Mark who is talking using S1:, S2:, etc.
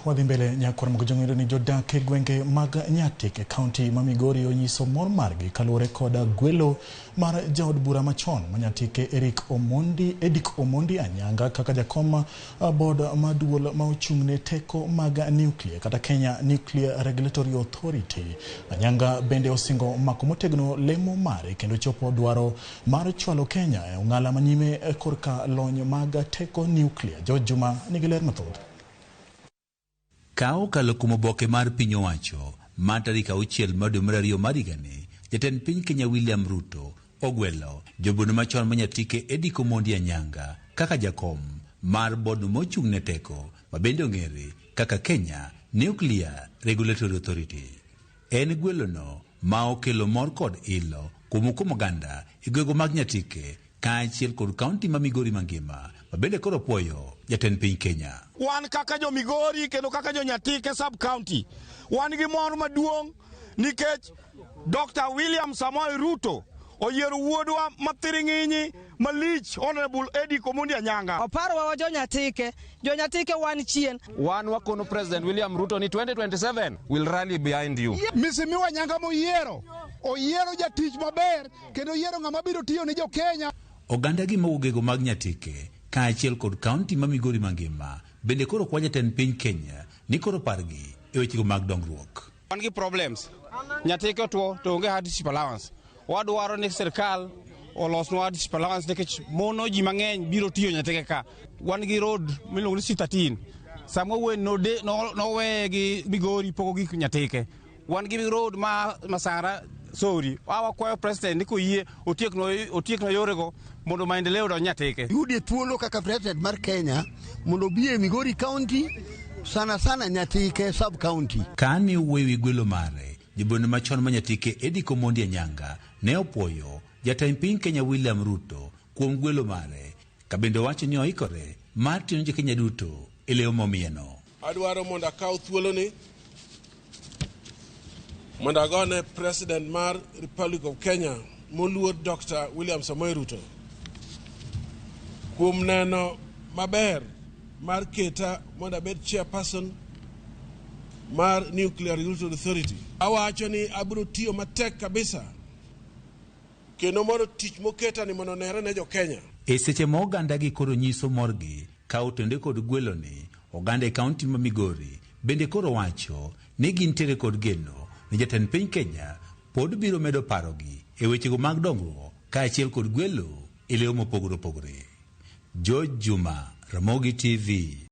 S1: Wadhi mbele nyakwar Mokojong ni jodak e gwenge mag Nyatik e kaunti ma Migori onyiso mor margi kaluwore kod gwelo mar jaod bura machon ma Nyatike Eric Omondi, Edick Omondi Anyanga kaka jakom board ma duol ma ochung' ne teko mag nuclear kata Kenya Nuclear Regulatory Authority. Anyanga bende osingo mako motegno lemo mare kendo chopo dwaro mar chwalo Kenya e ong'ala manyime korka lony mag teko nuclear. George Juma nigi ler mathoth.
S2: Ka okalo kuom oboke mar piny owacho mar tarik 6 mar dwe mar 2 mar higani, jatend piny Kenya William Ruto ogwelo jobunge machon ma Nyatike Edick Omondi Anyanga kaka jakom mar board mochung' ne teko ma bende ong'ere kaka Kenya Nuclear Regulatory Authority. En gwelono ma okelo mor kod ilo kuom kuom oganda e gwenge mag Nyatike kaachiel kod kaunti ma Migori mangima ma bende koro puoyo jatend piny Kenya.
S3: Wan kaka jo Migori kendo kaka jo Nyatike sub county wan gi mor maduong' nikech Dr. William Samoei Ruto oyiero wuodwa mathiring'inyi malich, Honorable Edick Omondi Anyanga.
S4: Oparowa wa jo Nyatike, jo Nyatike wan chien.
S5: Wan wakono President William Ruto ni 2027 will rally behind you.
S6: Mheshimiwa Nyanga moyiero oyiero jatich maber kendo oyiero ng'ama biro tiyo ne jo Kenya.
S2: Oganda gi mowuok mag Nyatike kaachiel kod kaunti ma Migori mangima bende koro kwa jatend piny Kenya ni koro pargi e wechego mag dongruok.
S5: Wan gi problems. Nyatike otuo to onge hardship allowance. Wadwaro ni sirkal olosnwa hardship allowance nikech mono ji mang'eny biro tiyo Nyatike ka. Wan gi road miluongo ni C13. Sama wuoyi noweye gi Migori pok ogik Nyatike. Wan gi road ma Masara Sori. Wakwayo president ni koyie otieknwa yorego mondo maendeleo odonj Nyatike.
S7: Yudie thuolo kaka president mar Kenya mondo obi e Migori County, sana sana Nyatike sub county.
S2: Kane owuoyo e gwelo mare, jabunge machon ma Nyatike Edick Omondi Anyanga ne opuoyo jatend piny Kenya William Ruto kuom gwelo mare, ka bende owacho ni oikore mar tiyo ne jo Kenya duto e lemo momiyeno.
S8: Adwaro mondo akaw thuoloni mondo agone President mar Republic of Kenya moluor Dr. William Samoei Ruto kuom neno maber mar keta mondo abed chairperson mar Nuclear Regulatory Authority. Awacho ni abiro tiyo matek kabisa kendo mondo tich moketa ni mondo onere ne jo Kenya.
S2: E seche ma oganda gi koro nyiso morgi ka otende kod gweloni, oganda e kaunti ma Migori bende koro wacho ni gintiere kod geno ni jatend piny Kenya pod biro medo parogi e wechego mag dongruok kaachiel kod gwelo e lemo mopogore opogore. George Juma, Ramogi TV.